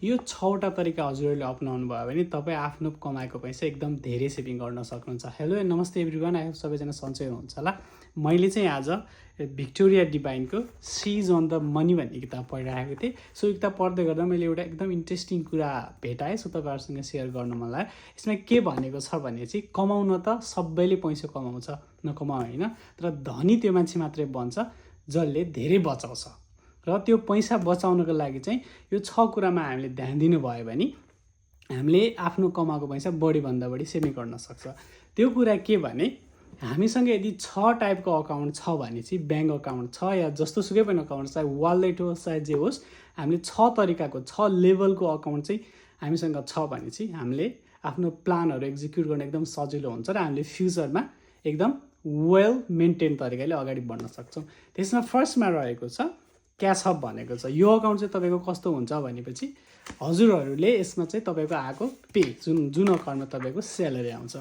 यो 6वटा तरिका हजुरहरूले अपनाउनु भयो भने तपाईँ आफ्नो कमाएको पैसा एकदम धेरै सेभिङ गर्न सक्नुहुन्छ। हेलो एन्ड नमस्ते एभ्रिवान, आई होप सबैजना सन्चै हुनुहुन्छ होला। मैले चाहिँ आज भिक्टोरिया डिभाइनको सिज अन द मनी भन्ने किताब पढिरहेको थिएँ। सो यो किताब पढ्दै गर्दा मैले एउटा एकदम इन्ट्रेस्टिङ कुरा भेटाएँ, सो तपाईँहरूसँग सेयर गर्न मन लाग्यो। यसमा के भनेको छ भने चाहिँ कमाउन त सबैले पैसा कमाउँछ, नकमाउ होइन, तर धनी त्यो मान्छे मात्रै बन्छ जसले धेरै बचाउँछ। र त्यो पैसा बचाउनको लागि चाहिँ यो 6 कुरामा हामीले ध्यान दिनुभयो भने हामीले आफ्नो कमाएको पैसा बढीभन्दा बढी सेभिङ गर्न सक्छ। त्यो कुरा के भने हामीसँग यदि 6 टाइपको अकाउन्ट छ भने चाहिँ ब्याङ्क अकाउन्ट छ या जस्तो सुकै पनि अकाउन्ट, चाहे वालेट होस् चाहे जे होस्, हामीले 6 तरिकाको 6 लेभलको अकाउन्ट चाहिँ हामीसँग छ भने चाहिँ हामीले आफ्नो प्लानहरू एक्जिक्युट गर्न एकदम सजिलो हुन्छ र हामीले फ्युचरमा एकदम वेल मेन्टेन तरिकाले अगाडि बढ्न सक्छौँ। त्यसमा फर्स्टमा रहेको छ क्यास हब भनेको छ। यो अकाउन्ट चाहिँ तपाईँको कस्तो हुन्छ भनेपछि हजुरहरूले यसमा चाहिँ तपाईँको आएको पे जुन अकाउन्टमा तपाईँको स्यालेरी आउँछ।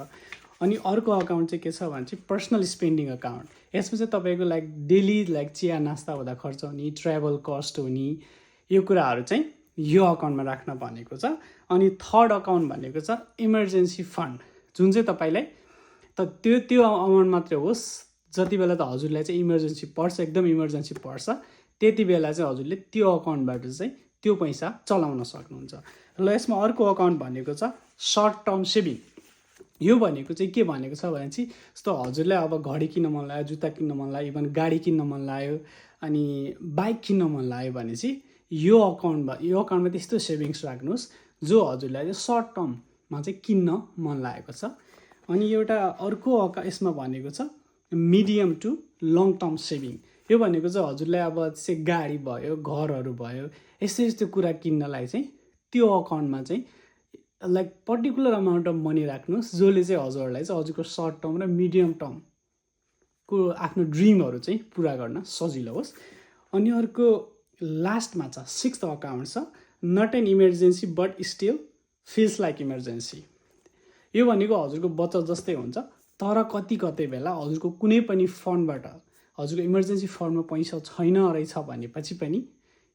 अनि अर्को अकाउन्ट चाहिँ के छ भने चाहिँ पर्सनल स्पेन्डिङ अकाउन्ट। यसमा चाहिँ तपाईँको डेली चिया नास्ता हुँदा खर्च हुने, ट्राभल कस्ट हुने, यो कुराहरू चाहिँ यो अकाउन्टमा राख्न भनेको छ। अनि थर्ड अकाउन्ट भनेको छ इमर्जेन्सी फन्ड, जुन चाहिँ तपाईँलाई त्यो अमाउन्ट मात्रै होस् जति बेला त हजुरलाई चाहिँ इमर्जेन्सी पर्छ, एकदम इमर्जेन्सी पर्छ, त्यति बेला चाहिँ हजुरले त्यो अकाउन्टबाट चाहिँ त्यो पैसा चलाउन सक्नुहुन्छ। र यसमा अर्को अकाउन्ट भनेको छ सर्ट टर्म सेभिङ। यो भनेको चाहिँ के भनेको छ भने चाहिँ जस्तो हजुरलाई अब घडी किन्न मन लाग्यो, जुत्ता किन्न मन लाग्यो, इभन गाडी किन्न मन लाग्यो, अनि बाइक किन्न मन लाग्यो भने चाहिँ यो अकाउन्टमा त्यस्तो सेभिङ्स राख्नुहोस् जो हजुरलाई चाहिँ सर्ट टर्ममा चाहिँ किन्न मन लागेको छ। अनि एउटा अर्को यसमा भनेको छ medium to long term saving. यो भनेको चाहिँ हजुरलाई अब चाहिँ गाडी भयो, घरहरू भयो, यस्तो कुरा किन्नलाई चाहिँ त्यो अकाउन्टमा चाहिँ पर्टिकुलर अमाउन्ट अफ मनी राख्नुहोस् जसले चाहिँ हजुरहरूलाई चाहिँ हजुरको सर्ट टर्म र मिडियम टर्मको आफ्नो ड्रिमहरू चाहिँ पुरा गर्न सजिलो होस्। अनि अर्को लास्टमा छ 6th अकाउन्ट छ not an emergency but still feels like emergency. यो भनेको हजुरको बचत जस्तै हुन्छ, तर कतै बेला हजुरको कुनै पनि फन्डबाट हजुरको इमर्जेन्सी फन्डमा पैसा छैन रहेछ भनेपछि पनि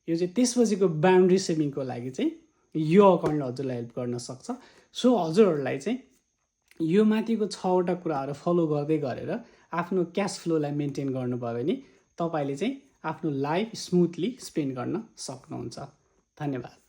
यो चाहिँ त्यसपछिको बााउन्ड्री सेभिङको लागि चाहिँ यो अकाउन्टले हजुरलाई हेल्प गर्न सक्छ। सो हजुरहरूलाई चाहिँ यो माथिको 6वटा कुराहरू फलो गर्दै गरेर आफ्नो क्यास फ्लोलाई मेन्टेन गर्नुभयो भने तपाईँले चाहिँ आफ्नो लाइफ स्मुथली स्पेन्ड गर्न सक्नुहुन्छ। धन्यवाद।